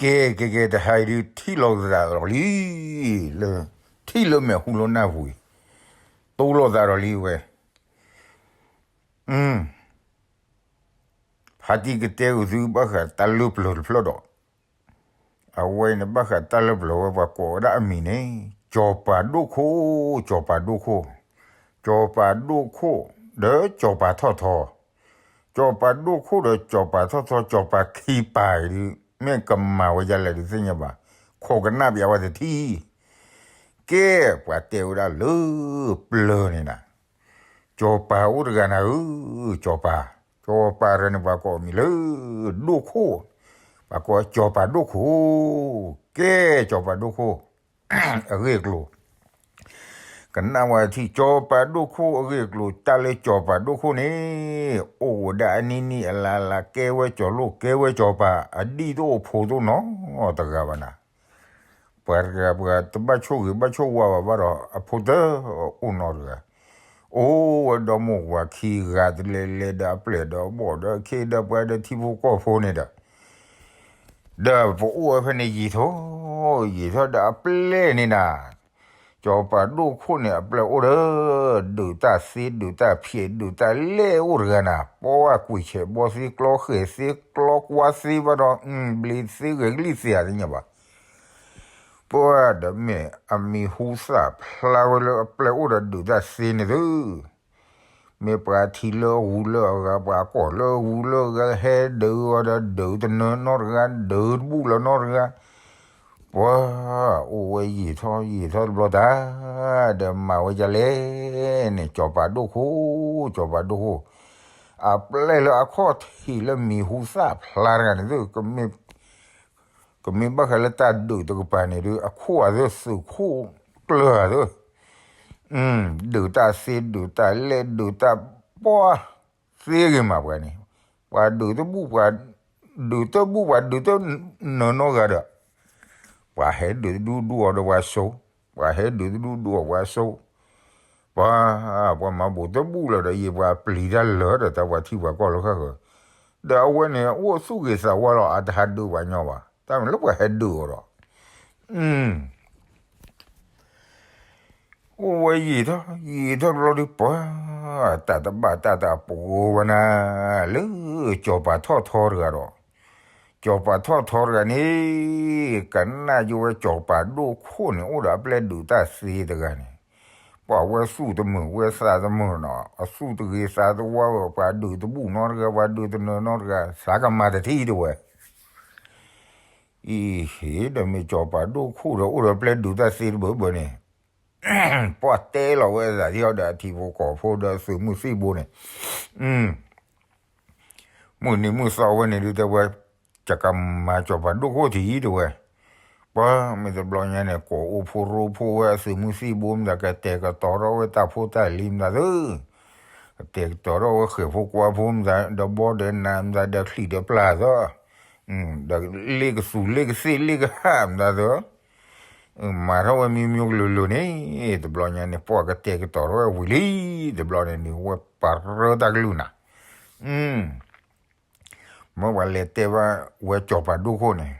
ကဲ ကဲ ကဲ တဟါအံၤဒုး ထံၣ်လိာ်သးဒီးလံ, လၢ ထံၣ်လၢမဲာ်ဟူလီၤနၢ်ပူၤအံၤ, တိၢ်လိာ်သးဒီးလံဝဲ, ဖါတံၢ်ကတဲအုးသုဘၣ်ဃးတၢ်လၢပျၢၤတဖျၢၣ်ဒီး, အဝဲအံၤန့ၣ်ဘၣ်ဃးတၢ်လၢပျၢၤဝဲ ပှၤကိးဝဲဒၣ်အမံၤန့ၣ် ကၠီၤပၤဒိၣ်ခိၣ်, ကၠီၤပၤဒိၣ်ခိၣ်, ကၠီၤပၤဒိၣ်ခိၣ်, ဒီးကၠီၤပၤထီၣ်ထီ, ကၠီၤပၤဒိၣ်ခိၣ်ဒီးကၠီၤပၤထီၣ်ထီ ကၠီၤပၤခံပၤအံၤဒုး မ့ၢ်ကမၤဝဲဒ်လဲၣ်ဒုးသ့ၣ်ညါဘၣ်, ခိးကနၣ်ပျးဝဲတထံၣ်, ကဲ ပှၤတဲဝဲဒၣ်လၢပျၢၤန့ၣ်နၤ ကၠီၤပၤအိၣ်တဂၤနၤဧၢ, ကၠီၤပၤ, ကၠီၤပၤတဂၤန့ၣ် ပှၤကိးအမံၤလၢ ဒိၣ်ခိၣ်, ပှၤကိးကၠီၤပၤဒိၣ်ခိၣ်, ကဲ ကၠီၤပၤဒိၣ်ခိၣ်, အဂ့ၢ်အကျိၤ, ကနၣ်ဝဲထံၣ် ကၠီၤပၤဒိၣ်ခိၣ်အဂ့ၢ်အကျိၤ တၢ်လၢကၠီၤပၤဒိၣ်ခိၣ်န့ၣ်, အိၣ်ဝဲဒၣ်အနံၣ်နံၣ်အလါလါ ကဲဝဲကၠီၤလိၣ် ကဲဝဲကၠီၤပၤ အဒံၣ်တအိၣ်ဖိတအိၣ်နီတဂၤဘၣ်နၤ ပှၤတဂၤပှၤတဘၣ်ဆိၣ်ဂ့ၤဘၣ်ဆိၣ်ဝါဘၣ်ဘၣ်ဒီး အဖိတအိၣ်နီတဂၤ, အိၣ်ဝဲဒီမိၢ်ဝၤခံဂၤတလဲလဲဒီးအပျဲၢ်ဒီးအဘီၣ်ဒီးအခ့ဒီးပှၤဒီးထံဖိကီၢ်ဖိန့ၣ်ဒီး, ဒီးပအိၣ်ဝဲဖဲန့ၣ်ယံာ်ထီၣ်, ယံာ်ထီၣ်ဒီးအပျဲၢ်န့ၣ်နၤ, ကၠီၤပၤဒိၣ်ခိၣ်န့ၣ် အပျဲၢ်အိၣ်ဒီး ဒုးတၢ်သ့ ဒုးတၢ်ဖျဲး ဒုးတၢ်လဲၢ်အိၣ်တဂၤနၤ, ပှၤကွံာ်ဆဲးဘီသ့ ကျီဃဲၤသ့ ကျီကွါသ့ဘၣ်ဒီး ဘျ့သ့ဂဲၤကလံၣ်သ့ဧါသ့ၣ်ညါဘၣ် ပှၤဒီးမ့ၢ်အမံၤဟူသၣ်ဖျါဝဲလၢအပျဲၢ်အိၣ်ဒီးဒုးတၢ်သ့န့ၣ်သု, မ့ၢ်ပှၤထံလၢအဂူၤလၢအဂၤ ပှၤကိာ်လၢအဂူၤလၢအဂၤ ဟဲဒုးအီၤဒီးဒုးတနၢၤနီတဂၤ ဒုးတဘူၣ်လၢၤနီတဂၤ, ပှၤအိၣ်ဝဲယံာ်ထီၣ်ယံာ်ထီၣ်တဘျီတၢ်, ဒီးမၤဝဲဒ်လဲၣ်န့ၣ် ကၠီၤပၤဒိၣ်ခိၣ်, ကၠီၤပၤဒိၣ်ခိၣ်, အပျဲၢ်လၢအခီၣ်ထံးလၢမံၤဟူသၣ်ဖျါတဂၤန့ၣ်သု ကမ့ၢ်ဘၣ်ဃးလၢတၢ်ဒုးတကပၤန့ၣ်ဒုး အခိၣ်အသုးသုးခိၣ်ကျၢၢ်အသုး, ဒုးတၢ်သ့ ဒုးတၢ်လဲၢ် ဒုးတၢ်ပှၢ်သ့ဂ့ၤမးပှၤန့ၣ်, ပှၤဒုးတဘူၣ် ပှၤဒုးတဘူၣ် ပှၤဒုးတနၢၤနီတဂၤဒီး, ပှၤဟဲဒုးတဒူၣ်ဒူၣ်အီၤဒီးပှၤစိ, ပှၤဟဲဒုးတဒူၣ်ဒူၣ်အီၤပှၤစိ, ပှၤ, ပှၤမၤဘူၣ်တဘူၣ်လၢၤဒီး ယံာ်ပှၤပျံၤတၢ်လၢာ်ဒီး တၢ်ပှၤထံပှၤကီၢ်လၢဃၣ်ဃၢၤ, ဒီးအဝဲန့ၣ် အိၣ်သူၣ်ဂ့ၤသးဝါလီၤ အတဟးဒုးပှၤညီဘၣ်, တၢ်မ့ၢ်လၢပှၤဟဲဒုးအီၤဒီး, အိၣ်ဝဲယံာ်ထီၣ်ယံာ်ထီၣ်တဘျီဒုးပှၤ, တၢ်တဘၣ်တၢ်တၢ်ပှၤဝဲနၤ, လၢကၠီၤပၤထီၣ်ထီတဂၤဒီး, ကၠီၤပၤထီၣ်ထီတဂၤန့ၣ်, ကနၣ်ယိဝဲကၠီၤပၤဒိၣ်ခိၣ်န့ၣ် အိၣ်ဒီးအပျဲၢ်ဒုးတၢ်သ့တဂၤန့ၣ်, ပှၤဝဲသူၣ်တမုာ်ဝဲသးတမုာ်နီၤ အသူၣ်တဂ့ၤသးတဝါဝဲ ပှၤဒုးတဘူၣ်နီတဂၤ ပှၤဒုးတနၢၤနီတဂၤ သးကမၤတထံၣ်တဝဲ အံၤဟ့ၣ်ဒီးမ့ၢ်ကၠီၤပၤဒိၣ်ခိၣ်ဒီးအိၣ်ဒီးပျဲၢ်ဒုးတၢ်သ့တဘၢဘၢန့ၣ်, ပှၤတဲလီၤဝဲအသးထံၣ်အီၤဒီးအထံဖိကီၢ်ဖိဒီးအသုးမုၢ်သံၣ်ဘိန့ၣ်, မုၢ်နံၤမုၢ်သီဝဲန့ၣ်ဒုးတဲဝဲ, ယကမၤကၠီၤပၤဒိၣ်ခိၣ်ထံၣ်တဝဲ, ပှၤမ့ၢ်တဘျီညါန့ၣ် ကိးအိၣ်ဖိရိဖိဝဲအသုးမုၢ်သံၣ်ဘိမတၤ ကတဲာ်ကတီၤထီၣ်ဝဲတၢ်ဖိတၢ်လံၤမတၤသု ကတဲာ်ကတီၤထီၣ်ဝဲဃဲၤဖိကွၢ်ဖိမတၤ ဒီးဘီဒီးနၤမတၤ ဒီးချံၣ်ဒီးပျၢ်သၢ, ဒီးလ့ၣ်ကသူလ့ၣ်ကသ့ၣ်လ့ၣ်ကဟၣ်မတၤသု, မၤထီၣ်ဝဲမံမံကလုာ်လုာ်န့ၣ်, တဘျီညါန့ၣ် ပှၤကတဲာ်ကတီၤထီၣ်ဝဲဝံၤလံ, တဘျီန့ၣ်န့ၣ် ဝဲပာ်ရၢတၢ်ကလုၢ်နၤ, မ့ၢ်ပှၤလဲၤတဲဘၣ်ဝဲကၠီၤပၤဒိၣ်ခိၣ်န့ၣ်,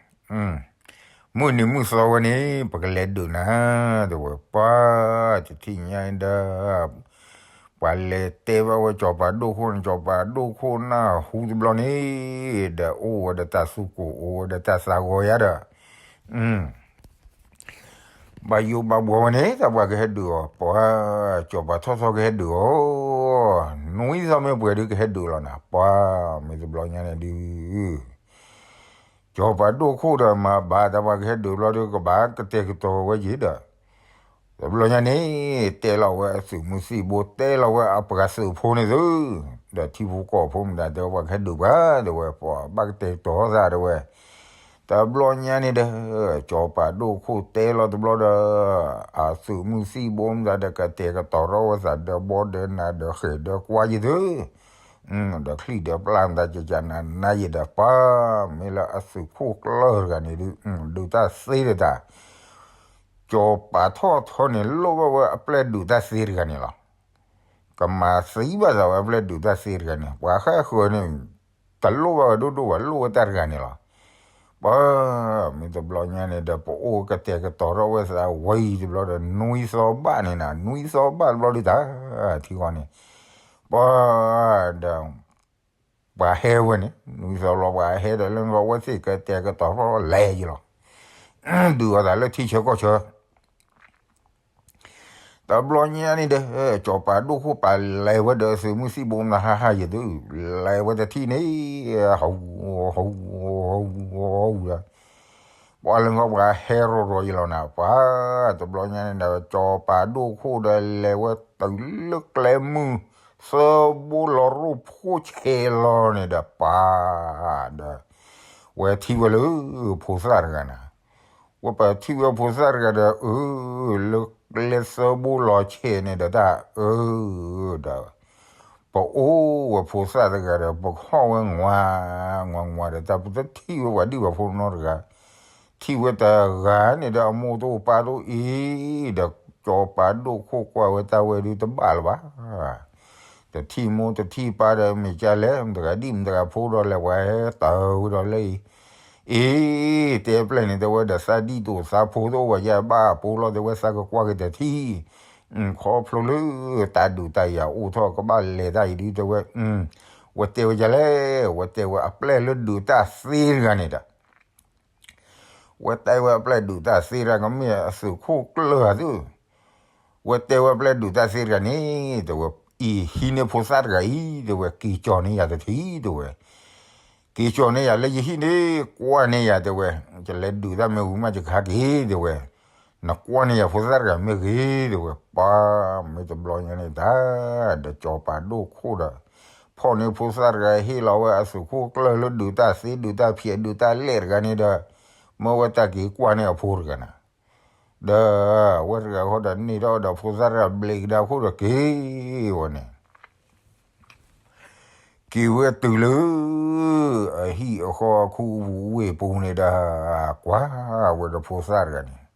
မုၢ်နံၤမုၢ်သီဝဲန့ၣ် ပကလဲၤဒုးနၤ, တဲဝဲပှၤ, တထံၣ်ညါဒီး ပှၤလဲၤတဲဘၣ်ဝဲကၠီၤပၤဒိၣ်ခိၣ်န့ၣ် ကၠီၤပၤဒိၣ်ခိၣ်နၢ်ဟူတဘျီန့ၣ်, ဒီးအိၣ်ဝဲဒီးတၢ်သူၣ်ကိၢ် အိၣ်ဝဲဒီးတၢ်သးဂီၤယါဒီး, ဘၣ်ယိၣ်ဘၣ်ဘှီဝဲန့ၣ် တၢ်ပှၤကဟဲဒုးအီၤ, ပှၤ, ကၠီၤပၤထီၣ်ထီကဟဲဒုးအီၤ, နွံသီမ့ၢ်ပှဲၤဒုးကဟဲဒုးလီၤနၤ, ပှၤ, မ့ၢ်တဘျီညါန့ၣ်ဒုး ကၠီၤပၤဒိၣ်ခိၣ်ဒီးမၤဘၣ်တၢ်ပှၤကဟဲဒုးဘျီဒီး ကဘၣ်ကတဲာ်ကတီၤဝဲယံၤဒီး, တဘျီညါန့ၣ် တဲလီၤဝဲအသုးမုၢ်သံၣ်ဘိ တဲလီၤဝဲအပှၤသုးဖိန့ၣ်သု, ဒီးထံဖိကီၢ်ဖိမတၤတဲဝဲပှၤကဟဲဒုးပှၤ တဲဝဲပှၤဘၣ်ကတဲာ်ကတီၤသးတဲဝဲ, တဘျီညါန့ၣ်ဒီး, ကၠီၤပၤဒိၣ်ခိၣ်တဲလီၤတဘျီဒီး, အသုးမုၢ်သံၣ်ဘိမတၤဒီးကတဲာ်ကတီၤထီၣ်ဝဲသးဒီးဘီဒီးနၤဒီးဃဲၤဒီးကွၢ်ယံၤသု ဒီးချံၣ်ဒီးပျၢ်မတၤကကနၤနၤယံၤဒီးပှၤ, မ့ၢ်လၢအသုးခိၣ်ကျၢၢ်တဂၤန့ၣ်ဒုး, ဒုးတၢ်သ့ဒီးတၢ်, ကၠီၤပၤထီၣ်ထီန့ၣ် လိၣ်ဘၣ်ဝဲအပျဲၢ်ဒုးတၢ်သ့တဂၤန့ၣ်လီၤ. ကမၤသံဘၣ်သးဝဲအပျဲၢ်ဒုးတၢ်သ့တဂၤန့ၣ် ပှၤဃၣ်ဃၢၤန့ၣ်, တလိၣ်ဘၣ်ဝဲဒိၣ်ဒိၣ်ဘၣ် လိၣ်ဝဲတၢ်တဂၤန့ၣ်လီၤ. ပှၤ မ့ၢ်တဘျီညါန့ၣ်ဒီး ပအိၣ်ကတဲာ်ကတီၤထီၣ်ဝဲသးဝံၤတဘျီဒီး နွံသီဘၣ်န့ၣ်နၤ, နွံသီဘၣ်တဘျီဒီး တၢ်ထံဃီန့ၣ် ပှၤဒီး ပှၤဟဲဝဲန့ၣ် နွံသီဘျီ ပှၤဟဲဒီးလၢနဂီၢ် ဝဲသ့ၣ်ကတဲာ်ကတီၤထီၣ်လဲၤယလီၤ ဒုးအီၣ်သးလၢထံဆၢကီၢ်ဆၢ တဘျီညါန့ၣ်ဒီး စီၤပၤဒိၣ်ခိၣ်ပာ်လဲၤဝဲဒီးသုးမုၢ်သံၣ်ဘိမနၤဟါဟါယသု, လဲၤဝဲတထံၣ်န့ၣ် ဟူ ဟူ ဟူ ဟူဒီး ပှၤလၢနဂီၢ် ပှၤဟဲရီၤရီၤယလီၤနၤ ပှၤ တဘျီညါန့ၣ်ဒီး စီၤပၤဒိၣ်ခိၣ်ဒီးလဲၤဝဲတုၤလၢကျဲမုၢ် သၢဘိလီၤရိၣ်ဖိဆဲးလီၤန့ၣ်ဒီး ပှၤဒီး ဝဲထံၣ်ဝဲလၢ ဖိသၣ်တဂၤန့ၣ် ဝဲပထံၣ်ဝဲဖိသၣ်တဂၤဒီး အၢ လၢကျဲသၢဘိလီၤဆဲးန့ၣ်ဒီး တၢ်အၢ ဒီး ပအိၣ်ဝဲဖိသၣ်တဂၤဒီး ပကဟီၣ်ဝဲငွါ ငွါငွါဒီး တၢ်ပတထံၣ်ဝဲပှၤဒံၣ်ပှၤဖိနီတဂၤ ထံၣ်ဝဲတဂၤန့ၣ်ဒီး အမိၢ်တအိၣ်ပၢ်တအိၣ်အံၤ ဒီးစီၤပၤဒိၣ်ခိၣ်ကွၢ်ဝဲတၢ်ဝဲဒုးတဘၣ်လၢၤဘၣ် တထံၣ်မိၢ်တထံၣ်ပၢ်ဒီး မ့ၢ်ကလဲၣ် မတဂၤဒံၣ်မတဂၤဖိဒီးလဲၤဝဲတၢ်ဝဲဒီးလၢအံၤ အ့ တဲပျဲၢ်န့ၣ် တဲဝဲဒီး သးဒံၣ်ဒိၣ်သးဖိတအိၣ်ဘၣ်ယါဘၣ်အပူၤလီၤ တဲဝဲ သးကကွၢ်က့ၤတထံၣ် ခီဖျိလၢ တၢ်ဒုးတၢ်ယၤအိၣ်ထီၣ် ကဘၣ်လဲၤတၢ်အံၤဒုး တဲဝဲ ဝဲတဲဝဲဒ်လဲၣ် ဝဲတဲဝဲအပျဲၢ်လၢဒုးတၢ်သ့တဂၤန့ၣ်ဒီး ဝဲတဲဝဲအပျဲၢ်ဒုးတၢ်သ့တဂၤ ကမ့ၢ်အသုးခိၣ်ကျၢၢ်ဧါသု ဝဲတဲဝဲအပျဲၢ်ဒုးတၢ်သ့တဂၤန့ၣ် တဲဝဲ အံၤဟံးန့ၢ်ဖိသၣ်တဂၤအံၤ တဲဝဲ က့ၤကၠီၤန့ၢ်ယၤတထံၣ် တဲဝဲ က့ၤကၠီၤန့ၢ်ယၤလၢယဟံၣ်န့ၣ် ကွၢ်န့ၢ်ယၤ တဲဝဲ ယလဲၤဒုးတၢ်မ့ၢ်ဝံၤမး ယကဟးက့ၤ တဲဝဲ နကွၢ်န့ၢ်ယၤဖိသၣ်တဂၤမ့ၢ်ဂ့ၤ တဲဝဲ ပှၤ မ့ၢ်တဘျီညါန့ၣ်တၢ် ဒီးစီၤပၤဒိၣ်ခိၣ်ဒီး ဖီၣ်န့ၢ်ဖိသၣ်တဂၤ ဟ့ၣ်လီၤဝဲအသုးခိၣ်ကျၢၢ်လၢဒုးတၢ်သ့ ဒုးတၢ်ဖျဲး ဒုးတၢ်လဲၢ်တဂၤန့ၣ်ဒီး မၢဝဲတၢ်က့ၤကွၢ်န့ၢ်အဖိတဂၤန့ၣ် ဒီး အဝဲတဂၤဃီဒီးန့ၢ်ထီၣ်ဒီးဖိသၣ်တဂၤဘျဲးကဒါခိၣ်ဒီးက့ၤဝဲန့ၣ် က့ၤဝဲတုၤလၢ အဟံၣ်အဃီအခူအပူၤဝ့ၢ်ပူၤန့ၣ်ဒီး ကွၢ်ဝဲဒီးဖိသၣ်တဂၤန့ၣ်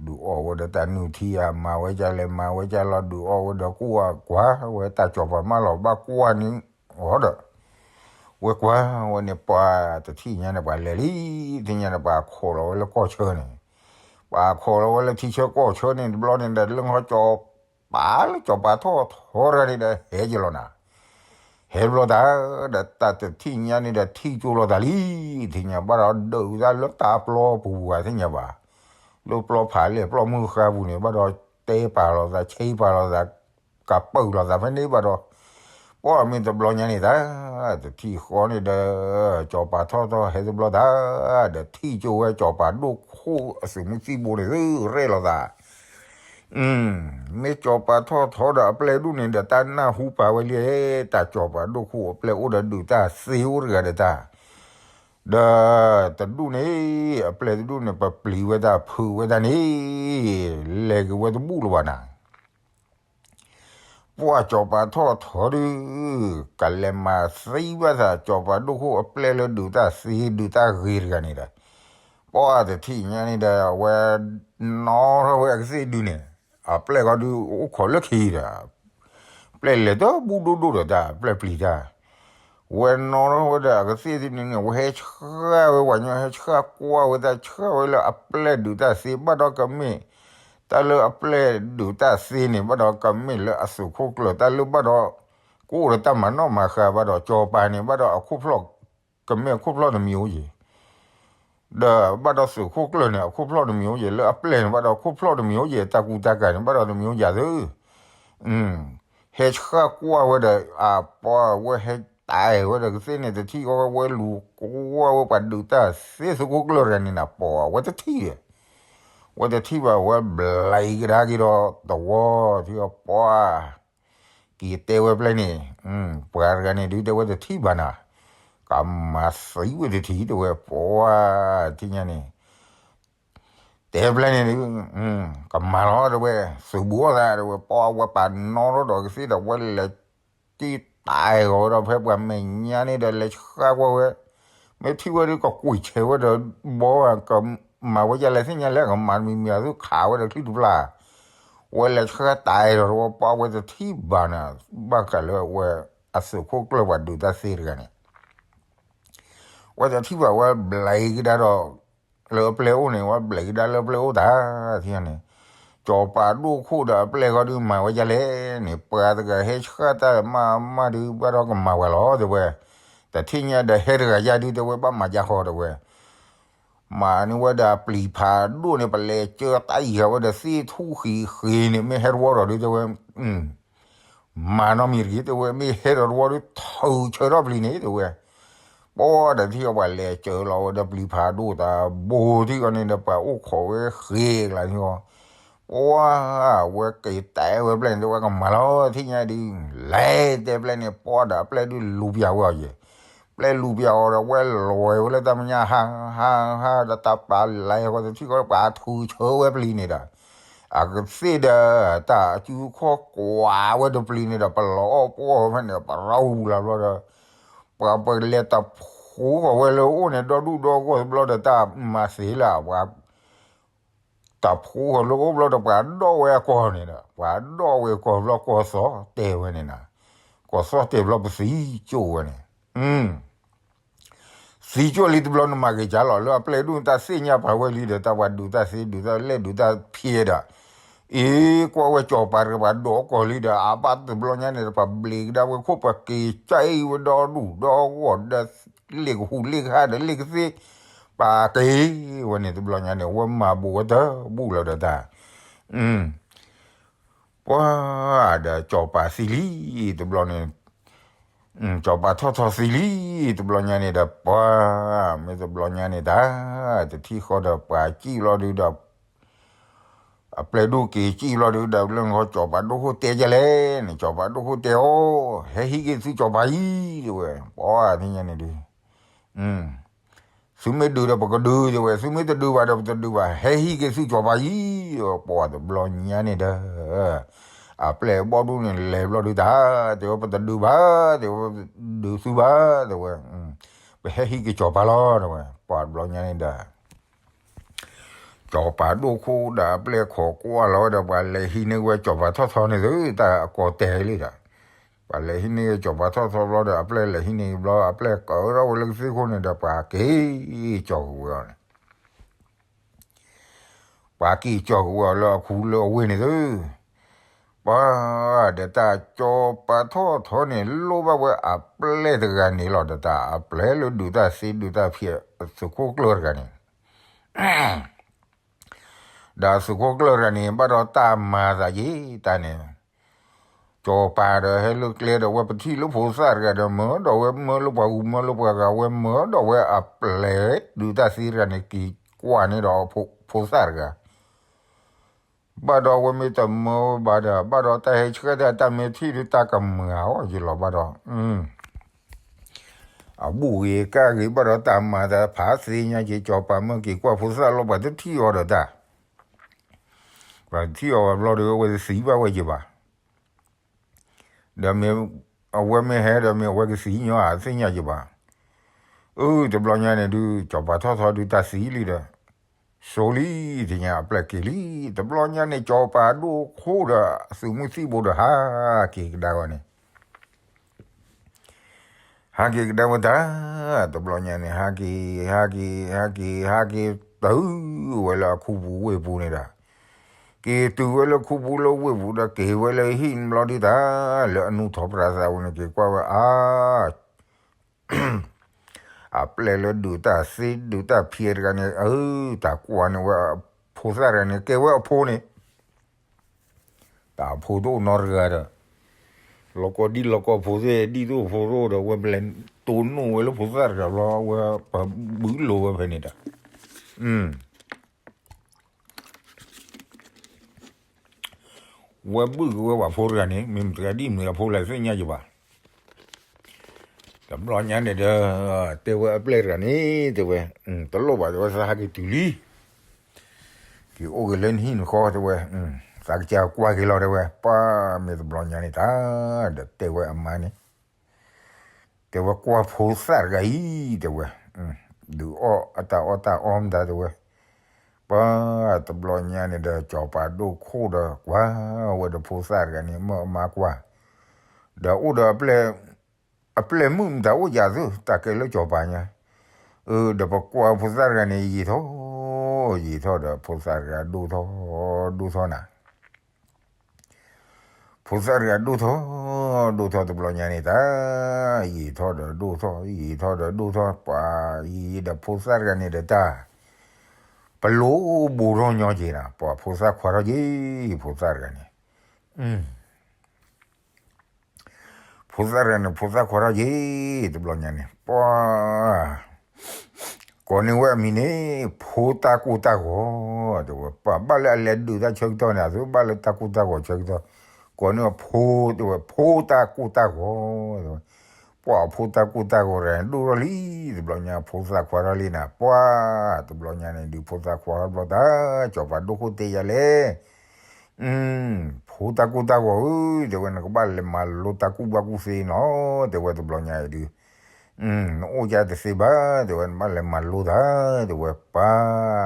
ဒုးအီၣ်ဝဲဒီးတၢ်နုၢ်ထံဧါ မၤဝဲဒ်လဲၣ် မၤဝဲဒ်လဲၣ် ဒုးအီၣ်ဝဲဒီးကွၢ် ကွၢ်ဝဲတၢ်စီၤပၤမၢလီၤ ဘၣ်ကွၢ်န့ၢ်အီၤဒီး ဝဲကွၢ်ဝဲန့ၣ် ပှၤတထံၣ်ညါန့ၣ် ပှၤလဲၤလံ ထံၣ်ညါန့ၣ် ပှၤခိးလီၤဝဲလၢကီၢ်ဆၢန့ၣ် ပှၤခိးလီၤဝဲလၢထံဆၢကီၢ်ဆၢန့ၣ် တဘျီန့ၣ်ဒီး လၢနဟီစီၤပၤလၢစီၤပၤထီၣ်ထီတဂၤန့ၣ်ဒီး ဟဲက့ၤလီၤနၤ ဟဲဘျီတၢ် ဒီးတၢ်တထံၣ်ညါန့ၣ်ဒီး ထံၣ်ကၠိလီၤသးလံ ထံၣ်ညါဘၣ်ဒီးဒုးတၢ်လၢတၢ်ပျီပူၤဝဲ ထံၣ်ညါဘၣ် လၢပျီဖးလဲၢ်ပျီမုၢ်ဃါပူၤန့ၣ် ဘၣ်ဒီးတဲပာ်လီၤသး ဆ့ပာ်လီၤသး ကပၢၢ်လီၤသးဖဲန့ၣ်ဘၣ်ဒီး ပှၤမ့ၢ်တဘျီညါန့ၣ်တၢ် တထံၣ်ဃီန့ၣ်ဒီး စီၤပၤထီၣ်ထီဟဲတဘျီတၢ် ဒီးထံၣ်ကၠိဝဲစီၤပၤဒိၣ်ခိၣ်အသုးမုၢ်သံၣ်ဘိန့ၣ် ရဲၣ်လီၤသး မ့ၢ်စီၤပၤထီၣ်ထီဒီးအပျဲၢ်ဒူၣ်န့ၣ်ဒီး တၢ်နၢ်ဟူပာ်ဝဲလံ တၢ်စီၤပၤဒိၣ်ခိၣ်အပျဲၢ်အိၣ်ဒီးဒုးတၢ်သ့အိၣ်တဂၤဒီးတၢ် ဒီးတဒူၣ်န့ၣ် အပျဲၢ်တဒူၣ်န့ၣ် ပပျံၤဝဲတၢ်ဖုးဝဲတၢ်န့ၣ် လဲၤက့ၤဝဲတဘူၣ်လၢၤဘၣ်နၤ ပှၤစီၤပၤထီၣ်ထီဒုး ကလဲၤမၤသံဘၣ်သး စီၤပၤဒိၣ်ခိၣ်အပျဲၢ်လၢဒုးတၢ်သ့ ဒုးတၢ်ဂ့ၤတဂၤန့ၣ်ဒီး ပှၤတထံၣ်ညါန့ၣ်ဒီး အဝဲနီၣ်ထီၣ်ဝဲအကသ့ၣ်ဒုးန့ၣ် အပျဲၢ်ဃီဒုးအိၣ်ခိးလၢခံဒီး ပျဲၢ်လဲၤတဘူၣ်ဒိၣ်ဒိၣ်ဒီးတၢ် ပျဲၢ်ပျံၤတၢ် ဝဲနီၣ်ထီၣ်ဝဲဒီးအကသ့ၣ်ဒုးန့ၣ်န့ၣ် ဝဲဟဲဆှၣ်ဝဲပှၤညီ ဟဲဆှၣ်ကွၢ်ဝဲတၢ် ဆှၣ်ဝဲလၢအပျဲၢ်ဒုးတၢ်သ့ဘၣ်ဒီးကမ့ၢ် တၢ်လၢအပျဲၢ်ဒုးတၢ်သ့န့ၣ် ဘၣ်ဒီးကမ့ၢ်လၢအသုးခိၣ်ကျၢၢ် တၢ်လၢဘၣ်ဒီး ကအိၣ်ဒီးတၢ်မၤနီၣ်မၤဃါဘၣ်ဒီး စီၤပၤန့ၣ် ဘၣ်ဒီးအခိၣ်ဖျီၣ် ကမ့ၢ်အခိၣ်ဖျီၣ်တမံၤအိၣ်ယဲၢ် ဒီးဘၣ်ဒီးသုးခိၣ်ကျၢၢ်န့ၣ် အခိၣ်ဖျီၣ်တမံၤအိၣ်ယဲၢ် လၢအပျဲၢ်န့ၣ် ဘၣ်ဒီးခိၣ်ဖျီၣ်တမံၤအိၣ်ယဲၢ် တၢ်ကူတၢ်ကၤန့ၣ် ဘၣ်ဒီးတမံၤအိၣ်ယဲၢ်သု ဟဲဆှၣ်ကွၢ်ဝဲဒီး အပှၤဝဲဟဲတၢ်ဝဲဒီးကသ့ၣ်န့ၣ် တထံၣ်အီၤဝဲလူၤကွၢ်ဝဲပှၤဒုးတၢ်သ့သုးခိၣ်ကျၢၢ်တဂၤန့ၣ်နၤ ပှၤဝဲတထံၣ်ဒီး ဝဲတထံၣ်ဘၣ် ဝဲဘျဲးကဒါက့ၤဒီးတဝီ ထံၣ်အီၤပှၤ က့ၤတဲဝဲပျဲၢ်န့ၣ် ပှၤတဂၤန့ၣ်ဒုးတဲဝဲတထံၣ်ဘၣ်နၤ ကမၤသံဝဲတထံၣ် တဲဝဲ ပှၤ ထံၣ်ညါန့ၣ် တဲပျဲၢ်န့ၣ်ဒုး ကမၤလီၤ တဲဝဲ သုးဘူးအီၣ်သး တဲဝဲ ပှၤဝဲပာ်နီၣ်ထီၣ်ဒီးကသ့ၣ်ဒီး ဝဲလဲၤတံၢ်တၢ်ဂီၤဝဲဒီး ဖဲပှၤမဲာ်ညါန့ၣ်ဒီး လဲၤဆှၣ်ကွၢ်ဝဲ မ့ၢ်ထံၣ်ဝဲဒုး ကကွံာ်ဆဲးဝဲဒီး ဘီကမၤဝဲဒ်လဲၣ်သ့ၣ်ညါလဲၣ် ကမၤတမံၤမံၤ အသုခးဝဲဒီးချံတဖျၢၣ် ဝဲလဲၤဆှၣ်တၢ်ဒီး ဝဲပှၤဝဲတထံၣ်ဘၣ်နၤ ဘၣ်ဃးလၢဝဲအသုးခိၣ်ကျၢၢ်ပှၤဒုးတၢ်သ့တဂၤန့ၣ် ဝဲတထံၣ်ဘၣ်ဝဲဘျဲးကဒါဒီး လၢအပျဲၢ်အိၣ်န့ၣ် ဝဲဘျဲးကဒါလၢအပျဲၢ်အိၣ်တၢ် ထံၣ်န့ၣ်, ကၠီၤပၤဒိၣ်ခိၣ်ဒီးအပျဲၢ်ဃီဒုးမၤဝဲဒ်လဲၣ်န့ၣ် ပှၤတဂၤဟဲဆှၣ်တၢ်မးမးဒုး ဘၣ်ဒီးကမၤဝဲလီၤ တဲဝဲ, တထံၣ်ညါဒီးဟဲတဂၤယါဒုး တဲဝဲ ဘၣ်မၤယါဃီ တဲဝဲ မၤန့ၢ်ဝဲဒၣ်ပျံၤဖးဒိၣ်န့ၣ် ပလဲၤကၢတၢ်အံၤဃာ်ဝဲဒီးသ့ၣ်ထူၣ်ဃံးဃ့န့ၣ် မ့ၢ်ဟဲတဝီဒီးဒုး တဲဝဲ, မၤနီတမံၤတဂ့ၤ တဲဝဲ, မ့ၢ်ဟဲဒီးတဝီဒုး ထုးဆၢထီၣ်ပျံၤန့ၣ် တဲဝဲ, ပှၤတထံၣ်အီၤ ပှၤလဲၤကၢလီၤဝဲဒီးပျံၤဖးဒိၣ်တၢ်ဘိထံၣ်အီၤန့ၣ်ဒီး ပှၤအိၣ်ခိးဝဲဃ့ကလါန့ၣ်အီၤ, ပှၤဝဲက့ၤတဲဝဲပျဲၢ်န့ၣ် တဲဝဲကမၤလီၤ ထံၣ်ညါဒုး, လဲၤတဲပျဲၢ်န့ၣ် ပှၤဒီးအပျဲၢ်ဒုးလူၤပျၢ်ဝဲအီၤယဲၢ် ပျဲၢ်လူၤပျၢ်အီၤဒီး ဝဲလီၤဝဲလၢတၢ်မဲာ်ညါ ဟး ဟး ဟးဒီးတၢ်ပာ်လဲၤဃီတထံၣ်ဃီ ပှၤထုးဆၢဝဲပျံၤန့ၣ်ဒီး, အကသ့ၣ်ဒီး တၢ်အစုခီၣ်ကွၢ်ဝဲဒီးပျံၤန့ၣ်ဒီး ပလီၤအီၣ်ပှီၢ်ဖဲန့ၣ်ဒီး ပရၢဝူၤလၢဘျီဒီး, ပှၤပလဲၤတဖိဃီၤဝဲလၢအအိၣ်န့ၣ် ဒီဒူၣ်ဒီဂီၢ်တဘျီဒီး တၢ်မၤသ့လၢပှၤ တၢ်ဖိဃီၤလၢအအိၣ်ဘျီဒီး ပှၤဒိးဝဲအကီၢ်န့ၣ်ဒီး ပှၤဒိးဝဲအကီၢ်ဘျီ ကီၢ်သီတဲဝဲန့ၣ်နီၤ, ကီၢ်သီတဲဘျီပသံကၠိၣ်ဝဲန့ၣ်, သံကၠိၣ်လံတဘျီ နမၤဂ့ၤကၢ်လီၤ လၢအပျဲၢ်ဒိၣ်န့ၣ် တၢ်သ့ၣ်ညါပာ်ဝဲလံဒီး တၢ်ပှၤဒုးတၢ်သ့ဒုးတၢ်လဲၣ်ဒုးတၢ်ဖံးဒီး, အ့ ကွၢ်ဝဲကၠီၤပၤတဂၤ ပှၤဒိးအကီၢ်လံဒီး အဘၣ်တဘျီညါန့ၣ်ဒီး ပှၤဘျံးကဒါဝဲခိၣ် ပှၤက့ၤကၢအံၤဝဲဒီဒူၣ်ဒီဂီၢ်ဒီး လ့ၣ်ကဟူးလ့ၣ်ကဟါဒီးလ့ၣ်ကသ့ၣ် ပှၤက့ၤဝဲန့ၣ်တဘျီညါန့ၣ် အဝဲမၤဘူးဝဲတဘူၣ်လီၤဒီးတၢ်, ပှၤဒီးကၠီၤပၤသံလံတဘျီန့ၣ်, ကၠီၤပၤထီၣ်ထီသံလံတဘျီညါန့ၣ်ဒီး ပှၤမ့ၢ်တဘျီညါန့ၣ်တၢ်, တထံၣ်ဃီဒီးပှၤကံၣ်ဘျီဒုးဒီး အပျဲၢ်ဒိၣ်က့ၤကံၣ်ဘျီဒုးဒီး လၢနခီကၠီၤပၤဒိၣ်ခိၣ်တဲယလဲၣ်န့ၣ် ကၠီၤပၤဒိၣ်ခိၣ်တဲအီၤ, ဟဲဟံးက့ၤသုကၠီၤပၤအံၤ တဲဝဲ, ပှၤသ့ၣ်ညါန့ၣ်ဒုး သုမ့ၢ်ဒုးဒီးပကဒုး တဲဝဲ, သုမ့ၢ်တဒုးဘၣ်ဒီးပတဒုးဘၣ်, ဟဲဟံးက့ၤသုကၠီၤပၤအံၤ, ပှၤတဘျီညါန့ၣ်ဒီး အပျဲၢ်ဘီဒူၣ်န့ၣ်လဲၤဘျီဒုးတၢ်, တဲဝဲပတဒုးဘၣ်, တဲဝဲပဒုးသုဘၣ်, တဲဝဲ, ပဟဲဟံးက့ၤကၠီၤပၤလီၤ တဲဝဲ, ပှၤတဘျီညါန့ၣ်ဒီး ကၠီၤပၤဒိၣ်ခိၣ်ဒီးအပျဲၢ်ခိးကွၢ်လီၤဝဲဒီး ပှၤလဲၤဟံးန့ၢ်ဝဲကၠီၤပၤထီၣ်ထီန့ၣ်သု တၢ်အကီတဲာ်လံဒီး, ပှၤလဲၤဟံးန့ၢ်ကၠီၤပၤထီၣ်ထီဘျီဒီး အပျဲၢ်လဲၤဟံးန့ၢ်ဘျီ အပျဲၢ်ကၢထီၣ်ဝဲလၢကသ့ၣ်ခိၣ်န့ၣ်ဒီး ပှၤက့ၤကၠီၤကဝဲၤအီၤန့ၣ် ပှၤက့ၤကၠီၤကဝဲၤအီၤလၢအခူလၢအဝ့ၢ်န့ၣ်သု, ပှၤဒီးတၢ်ကၠီၤပၤထီၣ်ထီန့ၣ် လိၣ်ဘၣ်ဝဲအပျဲၢ်တဂၤန့ၣ်လီၤ, ဒီးတၢ်အပျဲၢ်လၢဒုးတၢ်သ့ဒုးတၢ်ဖံးအသုးခိၣ်ကျၢၢ်တဂၤန့ၣ် ဒီးသုးခိၣ်ကျၢၢ်တဂၤန့ၣ် ဘၣ်ဒီးတၢ်မၤသးယံာ်တၢ်န့ၣ်, ကၠီၤပၤဒီးဟဲလၢကျဲဒီး ဝဲပထံၣ်လၢဖိသၣ်တဂၤဒီး မၢဒီးဝဲမၢလၢပှၤဂုၤမၢလၢပှၤဂၤ ဝဲမၢဒီးဝဲအပျဲၢ်ဒုးတၢ်သ့တဂၤန့ၣ် က့ၤကွၢ်န့ၢ်ဒီးဖိသၣ်တဂၤ ဘၣ်ဒီးဝဲမ့ၢ်တမၢဘၣ်ဒီး ဘၣ်ဒီးတၢ်ဟဲဆှၢတၢ်တၢ်မ့ၢ်ထံၣ်ဒုးတၢ်ကမၤအီၤယံာ်လီၤဘၣ်ဒီး, အဘူၣ်ဂ့ၤကၢ်ဂ့ၤဘၣ်ဒီးတၢ်မၤတၢ်ဖးသ့ညါက့ၤ ကၠီၤပၤမၢက့ၤကွၢ်ဖိသၣ်လီၤ ပှၤတထံၣ်အီၤဒီးတၢ်, ပှၤတထံၣ်အီၤဘၣ်ဘျီဒီး အဝဲတသံဘၣ်ဝဲယံာ်ဘၣ် ဒီးမ့ၢ်အဝဲမ့ၢ်ဟဲဒီး မ့ၢ်အဝဲကသံညီအသ့ၣ်ညါယံာ်ဘၣ်. အၢ တဘျီညါန့ၣ်ဒုး ကၠီၤပၤထီၣ်ထီဒုးတၢ်သံလံဒီး ဆိလံ တညါအပျဲၢ်က့ၤလံ. တဘျီညါန့ၣ် ကၠီၤပၤဒိၣ်ခိၣ်ဒီး သုးမုၢ်သံၣ်ဘိဒီးဟးက့ၤကဒါဝဲန့ၣ် ဟးက့ၤကဒါဝဲတၢ်, တဘျီညါန့ၣ် ဟးက့ၤ ဟးက့ၤ ဟးက့ၤ ဟးက့ၤ တုၤဝဲလၢအခူပူၤဝ့ၢ်ပူၤန့ၣ်ဒီး, က့ၤတုၤဝဲလၢခူပူၤလၢဝ့ၢ်ပူၤဒီး က့ၤဝဲလၢဟံၣ်တဘျီဒုးတၢ်, လၢအနူၢ်ထီၣ်ပြးသးပူၤန့ၣ် က့ၤကွၢ်ဝဲအါ အပျဲၢ်လၢဒုးတၢ်သ့ဒုးတၢ်ဖံးတဂၤန့ၣ် အၢ တၢ်ကွၢ်န့ၢ်ဝဲအဖိသၣ်တဂၤန့ၣ် ကဲဝဲအဖိန့ၣ် တၢ်အဖိတအိၣ်နီတဂၤဒီး လီၤကီဒံၣ်လီၤကီဖိသ့ၣ် ဒံၣ်တအိၣ်ဖိတအိၣ်ဒီး ဝဲပလဲၤတိၢ်နီၣ်ဝဲလၢဖိသၣ်တဂၤဘျီ ဝဲပဘုးလိာ်ဝဲဖဲန့ၣ်ဒီး ဝဲဘုၣ်က့ၤဝဲပှၤဖိတဂၤန့ၣ် မ့ၢ်မတၤတဂၤဒ်မ့ၢ်အဖိလဲၣ်သ့ၣ်ညါယံာ်ဘၣ်. တဘျီညါန့ၣ်ဒီး တဲဝဲအပျဲၢ်တဂၤန့ၣ် တဲဝဲ, တလိၣ်ဘၣ် တဲဝဲ သးဟးက့ၤတုၤလံ က့ၤအိၣ်က့ၤလၢနဟံၣ်နဃီ တဲဝဲ, သးကစၢ်ကွၢ်က့ၤလီၤ တဲဝဲ, ပှၤမ့ၢ်တဘျီညါန့ၣ်တၢ် ဒီးတဲဝဲအမါန့ၣ် တဲဝဲကွၢ်ဖိသၣ်တဂၤအံၤ တဲဝဲ, ဒုးအီၣ်အတၢ်အီၣ်တၢ်အီမတၤ တဲဝဲ, ပှၤတဘျီညါန့ၣ်ဒီး ကၠီၤပၤဒိၣ်ခိၣ်ဒီးကွၢ်ဝဲဒီးဖိသၣ်တဂၤန့ၣ် မၢအမါကွၢ်, ဒီးအိၣ်ဒီး အပျဲၢ်မုၣ်မတၤအိၣ်ယၤသု တၢ်ကဲလၢကၠီၤပၤညါ, ဒီးပကွၢ်ဖိသၣ်တဂၤန့ၣ် ယံာ်ထီၣ်, ယံာ်ထီၣ်ဒီးဖိသၣ်တဂၤဒိၣ်ထီၣ်, ဒိၣ်ထီၣ်နၤ ဖိသၣ်တဂၤဒိၣ်ထီၣ်, ဒိၣ်ထီၣ်တဘျီညါန့ၣ်တၢ်, ယံာ်ထီၣ်ဒီးဒိၣ်ထီၣ်, ယံာ်ထီၣ်ဒီးဒိၣ်ထီၣ်, ပှၤယံာ်ဒီးဖိသၣ်တဂၤန့ၣ်ဒီးတၢ်, ပလိၤဘူးထီၣ်ညီက့ၤနၤ, ပှၤဖိသၣ်ခွါထီၣ်က့ၤ, ဖိသၣ်တဂၤန့ၣ် ဖိသၣ်တဂၤန့ၣ် ဖိသၣ်ခွါထီၣ်က့ၤ, တဘျီညါန့ၣ် ပှၤ ကိးန့ၢ်ဝဲအမံၤန့ၣ် ဖိတၢ်ကိၢ်တၢ်ဂီၤ, တဲဝဲ ပှၤဘၣ်လၢအလဲၤဒုးတၢ်ဆၢကတီၢ်န့ၣ် အသုဘၣ်လၢတၢ်ကိၢ်တၢ်ဂီၤဆၢကတီၢ်, ကိးန့ၢ်ဝဲဖိ, တဲဝဲ ဖိတၢ်ကိၢ်တၢ်ဂီၤ, တဲဝဲ ပှၤဖိတၢ်ကိၢ်တၢ်ဂီၤတဂၤန့ၣ် ဒိၣ်ထီၣ်လံ, တဘျီညါဖိသၣ်ခွါထီၣ်လံနၤ, ပှၤ တဘျီညါန့ၣ်ဒုး ဖိသၣ်ခွါထီၣ်တဘျီတၢ်, စီၤပၤဒိၣ်ခိၣ်တဲယၤလဲၣ် ဖိတၢ်ကိၢ်တၢ်ဂီၤဧၢ, တဲဝဲ နကဘၣ်လဲၤမၤလိတၢ်ကူၣ်ဘၣ်ကူၣ်သ့နီၤ, တဲဝဲ တဘျီညါအံၤဒုး, နအိၣ်ကၢတသ့ဘၣ်, တဲဝဲ နဘၣ်လဲၤမၤလိတၢ်, တဲဝဲ ပၢ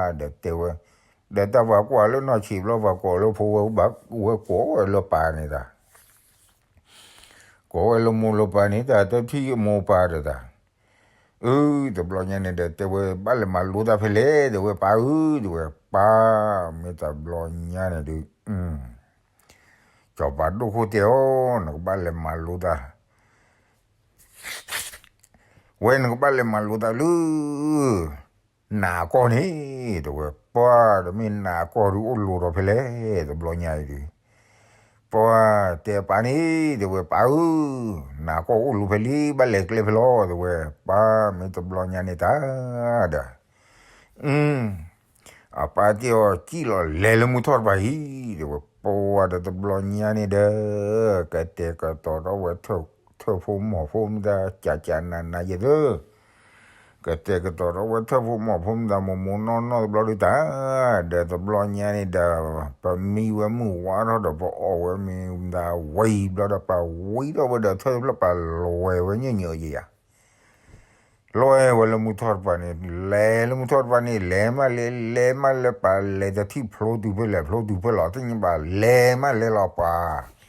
်, ဒီးတဲဝဲ, ဒီးတၢ်ပှၤကွၢ်လၢနီၢ်ဆံးဘျီ ပှၤကိးလၢဖိဝဲဘၣ်, ဝဲကိးဝဲလၢပၢ်န့ၣ်တၢ် ကိးဝဲလၢမိၢ်လၢပၢ်န့ၣ်တၢ်, တထံၣ်မိၢ်ပၢ်ဒီးတၢ်, အၢ တဘျီညါန့ၣ်ဒီး တဲဝဲ ဘၣ်လဲၤမၤလိတၢ်ဖဲလဲၣ်, တဲဝဲ ပၢ်ဧၢ, တဲဝဲ ပၢ်, မ့ၢ်တဘျီညါန့ၣ်ဒုး, စီၤပၤဒိၣ်ခိၣ်တဲအီၤ, နကဘၣ်လဲၤမၤလိတၢ် ဝဲ နကဘၣ်လဲၤမၤလိတၢ်လၢ နးကီၢ်န့ၣ်, တဲဝဲ ပှၤ, ဒီးမ့ၢ်နးကီၢ်ဒုးအိၣ်လိၤဒီးဖဲလဲၣ်, တဘျီညါအံၤဒုး, ပှၤ, တဲပၢ်န့ၣ်, တဲဝဲ ပၢ်ဧၢ, နးကီၢ်အိၣ်လိၤဖဲလံ, ဘၣ်လဲၤကျဲဖဲလဲၣ်, တဲဝဲ ပၢ်, မ့ၢ်တဘျီညါန့ၣ်တၢ်ဒီး အပၢ်တဲအီၤ စံၣ်လီၤလဲၤလၢမုၢ်ထီၣ်တပၤအံၤ, တဲဝဲ ပှၤဒီးတဘျီညါန့ၣ်ဒီး ကတဲာ်ကတီၤထီၣ်ဝဲ ထၢၣ်ဖိမီၤဖိမတၤ ကၠးကၠးနးနးယဲၢ်သၢ, ကတဲာ်ကတီၤထီၣ်ဝဲ ထၢၣ်ဖိမီၤဖိမတၤ မိၢ်မိၢ်နီၢ်နီၢ်တဘျီဒုးတၢ်, ဒီးတဘျီညါန့ၣ်ဒီး ပမံဝဲမုၢ်ဝါထီၣ်ဒီး ပအီၣ်ဝဲမ့ၤမတၤဝံၤဘျီဒီး ပဝံထီၣ်ဝဲဒီးထၢၣ်တဖျၢၣ် ပလဲၤဝဲညၣ်ညၣ်ယဲၢ်ယၤ လဲၤဝဲလၢမုၢ်ထီၣ်တပၤန့ၣ်, လဲၤလၢမုၢ်ထီၣ်တပၤန့ၣ် လဲၤမးလဲၤ လဲၤမးလဲၤ ပလဲၤတထံၣ်ဖျိတုၤဖဲလဲၣ် ဖျိတုၤဖဲလဲၣ် သ့ၣ်ညါဘၣ် လဲၤမးလဲၤလီၤပှၤ,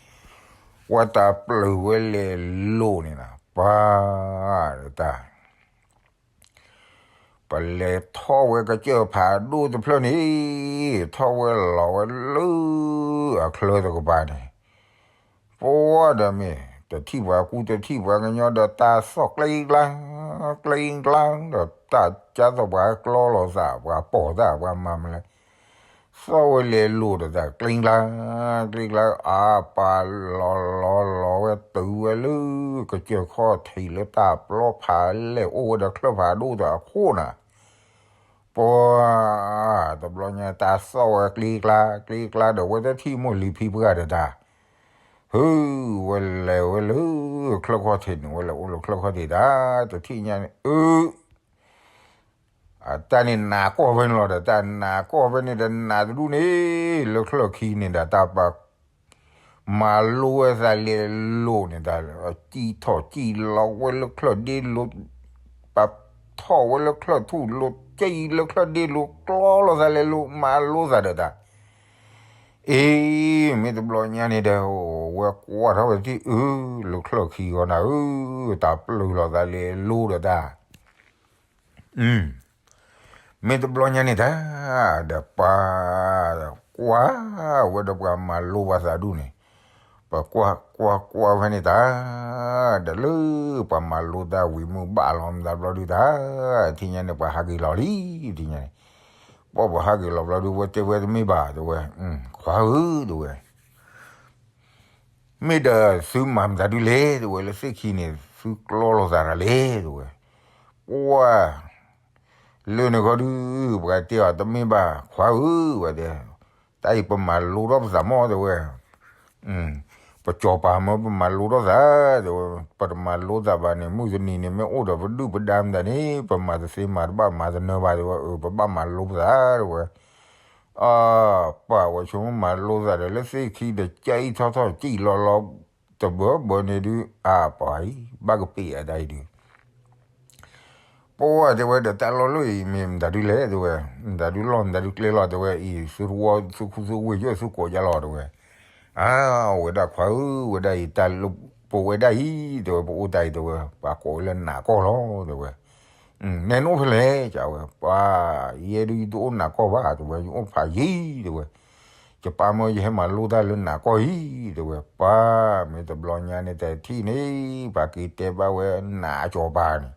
ဝဲတၢ်ပျုၤဝဲလဲၤလိၤန့ၣ်နၤ ပှၤ, တၢ် ပလဲၤထီၣ်ဝဲကစၢၢ်ဖးဒိၣ်တဖျၢၣ်န့ၣ်, ထီၣ်ဝဲလီၤဝဲလၢ အချၢတကပၤန့ၣ်, ပှၤဒီးမ့ၢ် တထံၣ်ပှၤကူတထံၣ်ပှၤကညီဒီး တၢ်သီၣ်ကျ့ကျါ, ကျ့ကျါဒီး တၢ်ကၢသီၣ်ပှၤကျီလိာ်သး ပှၤပိာ်သး ပှၤမၤမလဲၣ်, သီၣ်ဝဲလဲၤလိၤဒီးတၢ်ကျ့ကျါ, ကျ့ကျါ အပာ်လီၤလီၤလီၤဝဲတုၤဝဲလၢ ကစၢၢ်ခီၣ်ထံးလၢတၢ်ပျီဖးလဲၢ်အိၣ်ဝဲဒီးချၢၣ်ဖးဒိၣ်တၢ်အခိၣ်နၤ, ပှၤ, တဘျီညါတၢ်သီၣ်ဝဲကျ့ကျါ, ကျ့ကျါဒီး ဝဲတထံၣ်မိၢ်လံၤဖံပှၢ်ဒီးတၢ်, ဟု, ဝဲလဲၤဝဲလၢ ချၢၣ်ခီၣ်ထံးန့ၣ် ဝဲလဲၤအိၣ်လၢချၢၣ်ခီၣ်ထံးတၢ်, တထံၣ်ညါန့ၣ် အၢ အတၢ်န့ၣ်နးကီၢ်ဖဲန့ၣ်လီၤဒီး တၢ်နးကီၢ်ဖဲန့ၣ်ဒီး နးတဒူၣ်န့ၣ် လၢချၢၣ်ခံန့ၣ်ဒီး တၢ်ပာ် မၤလိဝဲသးလဲၤလိၤန့ၣ်ဒီး စံၣ်ထီၣ်စံၣ်လီၤဝဲလၢချၢၣ်ဒ့လိၤ, ပာ်ထီၣ်ဝဲလၢချၢၣ်ထူၣ်လိၤ, စံၣ်လၢချၢၣ်ဒ့လိၤ ကျီလိာ်သးလဲၤလိၤ မၤလိသးဒီးတၢ် အ့ မ့ၢ်တဘျီညါန့ၣ်ဒီး ဝဲကွၢ်ထီၣ်ဝဲတထံၣ် အၢ လၢချၢၣ်ခံဂီၤနၤဧၢ, တၢ်ပျုၤလီၤသးလဲၤလိၤဒီးတၢ်, မ့ၢ်တဘျီညါန့ၣ်တၢ်, ဒီးပှၤ, ကွၢ်ဝဲဒီးပှၤမၤလိပှၤသးဒူၣ်န့ၣ်, ပကွၢ်ကွၢ်ကွၢ်ဖဲန့ၣ်တၢ်, ဒီးလၢပှၤမၤလိတၢ်ဝံၤမုၢ်ဘၣ်လီၤမတၤဘျီဒုးတၢ်, ထံၣ်ညါန့ၣ် ပှၤဟးက့ၤလီၤလံ, ထံၣ်ညါန့ၣ်, ပှၤပှၤဟးက့ၤလီၤဘျီဒုး ဝဲတဲဝဲတမ့ၢ်ဘၣ် တဲဝဲ, ခွါဧၢ တဲဝဲ မ့ၢ်ဒီးသုမၤမတၤဒုလဲၣ် တဲဝဲ လၢသ့ၣ်ခံန့ၣ် သုကျီလိာ်သးတၢ်လဲၣ် တဲဝဲ, ပှၤ, လၢန့ၣ်ခီဒုး ပှၤတဲအီၤတမ့ၢ်ဘၣ် ခွါဧၢ ဝဲတဲ, တၢ်အံၤပမၤလိထီၣ်ပသးမီၢ် တဲဝဲ, ပစီၤပၤမၢပမၤလိထီၣ်သး တဲဝဲ, ပတမၤလိသးဘၣ်န့ၣ် မုၢ်တနံၤန့ၣ် မ့ၢ်အိၣ်ဒီးပဒုၣ်ပဒါမတၤန့ၣ် ပမၤတသ့မၤတဘၣ်မၤတနၢၤဘၣ် တဲဝဲ, အၢ ပဘၣ်မၤလိပသး တဲဝဲ အၢ ပှၤဝဲဆိကမိၣ်မၤလိသးဒီးလၢသ့ၣ်ခံဒီး ကအံၣ်ထီၣ်ထီၣ်စံၣ်လီၤလီၤ တဘၢဘၢန့ၣ်ဒုး အၢ ပှၤအံၤ ဘၣ်ကပ့ၤအတၢ်အံၤဒုး, ပှၤတဲဝဲဒီးတၢ်လီၢ်လၢအံၤ မ့ၢ်မတၤဒုလဲၣ် တဲဝဲ, မတၤဒုလီၢ်မတၤဒုကျဲလီၤ တဲဝဲအံၤ သုတဝီ သုခူသူၣ်ဝ့ၢ်ယိၣ်သုကိးယါလီၤ တဲဝဲ, အၢ ဝဲဒၣ်ခွါဧၢ ဝဲဒၣ်အံၤ တၢ်လၢပဝဲဒၣ်အံၤ တဲဝဲ ပအိၣ်တၢ်အံၤ တဲဝဲ ပှၤကိးဝဲလၢနးကီၢ်လီၤ တဲဝဲ, နဲနအိၣ်ဖဲလဲၣ် ကဝဲ, ပှၤ, ယဲဒုးယတအိၣ်နးကီၢ်ဘၣ် တဲဝဲ, ယအိၣ်ဖးယံၤ တဲဝဲ, ယပၢ်မၢယဟဲမၤလိတၢ်လၢနးကီၢ်အံၤ တဲဝဲ, ပှၤ, မ့ၢ်တဘျီညါန့ၣ် တထံၣ်န့ၣ် ပှၤက့ၤတဲဘၣ်ဝဲနးစီၤပၤန့ၣ်,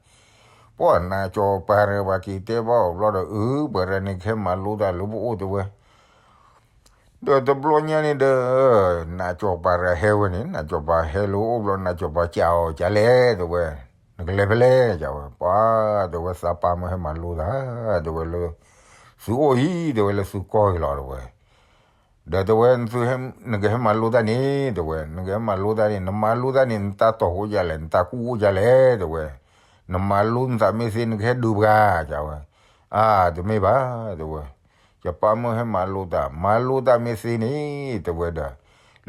ပှၤနးစီၤပၤတဂၤ ပှၤက့ၤတဲဘၣ်အီၤဘျီဒီး အၢ ပှၤတဂၤန့ၣ်ကဟဲမၤလိတၢ်လၢပအိၣ် တဲဝဲ ဒီးတဘျီညါန့ၣ်ဒီး နးစီၤပၤတဂၤဟဲဝဲန့ၣ် နးစီၤပၤဟဲလၢအအိၣ်ဘျီ နးစီၤပၤစံးအီၤ ကလဲၣ် တဲဝဲ, နကလဲၤဖဲလဲၣ် ကဝဲ, ပှၤ, တဲဝဲ သးပၢ်မၢဟဲမၤလိတၢ် တဲဝဲလၢ သုအိၣ်အံၤ တဲဝဲ လၢသုကီၢ်အံၤလီၤ တဲဝဲ, ဒီးတဲဝဲ နကဟဲမၤလိတၢ်န့ၣ် တဲဝဲ နကဟဲမၤလိတၢ်န့ၣ် နမၤလိတၢ်န့ၣ် နတၢ်တီၢ်အိၣ်ဒ်လဲၣ် နတၢ်ကူၣ်အိၣ်ဒ်လဲၣ် တဲဝဲ, နမၤလိနသးမ့ၢ်သ့ နကဟဲဒုးပှၤ ကဝဲ, အါ တမ့ၢ်ဘၣ် တဲဝဲ, ယပၢ်မၢဟဲမၤလိတၢ် မၤလိတၢ်မ့ၢ်သ့န့ၣ် တဲဝဲဒီး,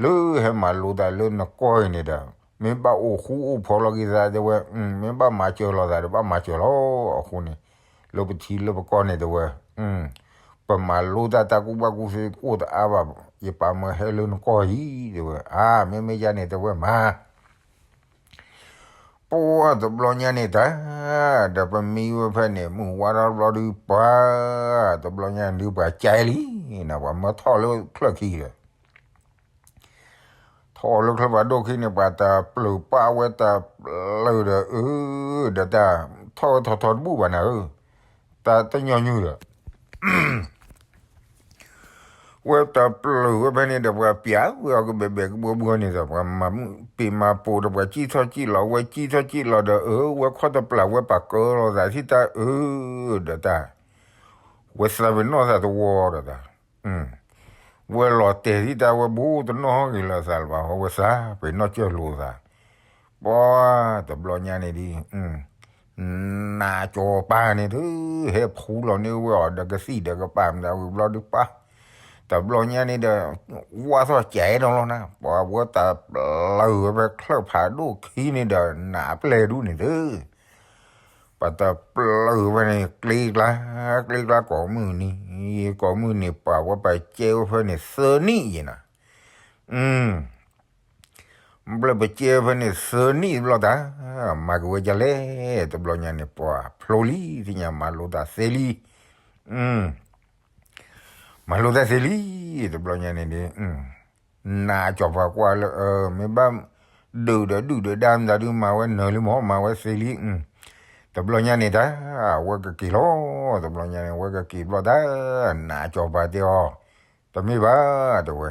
လၢဟဲမၤလိတၢ်လၢနကီၢ်အံၤန့ၣ်ဒီး, မ့ၢ်ဘၣ်အိၣ်ဃူအိၣ်ဖိးလီၤက့ၤသး တဲဝဲ, မ့ၢ်ဘၣ်မၤစၢၤလီၤသးဒီး ဘၣ်မၤစၢၤလီၤအဃိန့ၣ်, လၢပထံလၢပကီၢ်န့ၣ် တဲဝဲ, ပမၤလိတၢ်တၢ်ကူၣ်ဘၣ်ကူၣ်သ့အိၣ်တအါဘၣ်, ယပၢ်မၢဟဲလၢနကီၢ်အံၤ တဲဝဲ, အါ မ့မ့ၢ်ယၤန့ၣ် တဲဝဲမၤ ပှၤတဘျီညါန့ၣ်တၢ်, ဒီးပမံဝဲဖဲန့ၣ် မုၢ်ဝါထီၣ်တဘျီဒုး ပှၤ, တဘျီညါန့ၣ်ဒုး ပှၤကဲလံ, ပှၤမၢထီၣ်လၢချၢၣ်ခံဒီး, ထီၣ်လၢချၢၣ်ဖးဒိၣ်ခံန့ၣ် ပှၤတပျုာ်ပာ်ဝဲတပျုာ်ဒီး အၢ, ဒီးတၢ်ထီၣ်ထီၣ်တဘူၣ်ဘၣ်နၤဧၢ, တၢ်တညီနုၢ်ဒီး ဝဲတပျုာ်ဝဲဖဲန့ၣ်ဒီး ပှၤပျးဝဲအီၤကဘဲးဘဲးကဘှီဘှီန့ၣ်ဒီး ပှၤမၤပ့ၤမၤပိာ်ဒီး ပှၤစံၣ်ထီၣ်စံၣ်လီၤ ဝဲစံၣ်ထီၣ်စံၣ်လီၤဒီး အၢ ဝဲခီၣ်တပျၢ် ဝဲပာ်ကၢလီၤသးထံၣ်တၢ်အၢ, ဒီးတၢ်, ဝဲသးပ့ၤနီၣ်သးတဝီဒီးတၢ်, ဝဲလီၤတဲာ်ထံၣ်တၢ် ဝဲဘူးတနီၣ်ဟီၣ်က့ၤလၢသးလၢၤဘၣ် ဝဲသးပ့ၤနီၣ်စၢၢ်လိာ်သး, ပှၤတဘျီညါန့ၣ်ဒ် နးစီၤပၤန့ၣ်ဒုး ဟဲဖူလီၤန့ၢ်ဝဲအီၤဒီးကသံၣ်ဒီးကပၤမတၤဝံၤဘျီဒုးပၢ်, တဘျီညါန့ၣ်ဒီး ဝါထီၣ်ကဲဒီးလီၤနၤ ပှၤဝဲတပျုာ်ဝဲဖဲချၢၣ်ဖးဒိၣ်ခံန့ၣ်ဒီး နးပျဲၢ်ဒူၣ်န့ၣ်ဒုး ပှၤတပျုာ်ဝဲန့ၣ် ကျ့ကျါ, ကျ့ကျါကိးမုၢ်နံၤ, ကိးမုၢ်နံၤ ပှၤဝဲပကဲဝဲဖဲန့ၣ်သၢနံၣ်ယံၤနၤ, ဘျဲၣ်ပကဲဖဲန့ၣ်သၢနံၣ်တဘျီတၢ်, မၤက့ၤဝဲဒ်လဲၣ် တဘျီညါန့ၣ် ပှၤဖျိလံ သ့ၣ်ညါမၤလိတၢ်သ့လံ, မၤလိတၢ်သ့လံ, တဘျီညါန့ၣ်ဒ် နးစီၤပၤကွၢ်လၢ မ့ၢ်ဘၣ်ဒုးဒီးဒုၣ်ဒီးဒါမတၤဒုး မၤဝဲနၢၤလံမး မၤဝဲသ့လံ, တဘျီညါန့ၣ်တၢ်, အဝဲကက့ၤလီၤ, တဘျီညါန့ၣ် အဝဲကက့ၤဘျီတၢ်, နးစီၤပၤတဲအီၤ, တမ့ၢ်ဘၣ် တဲဝဲ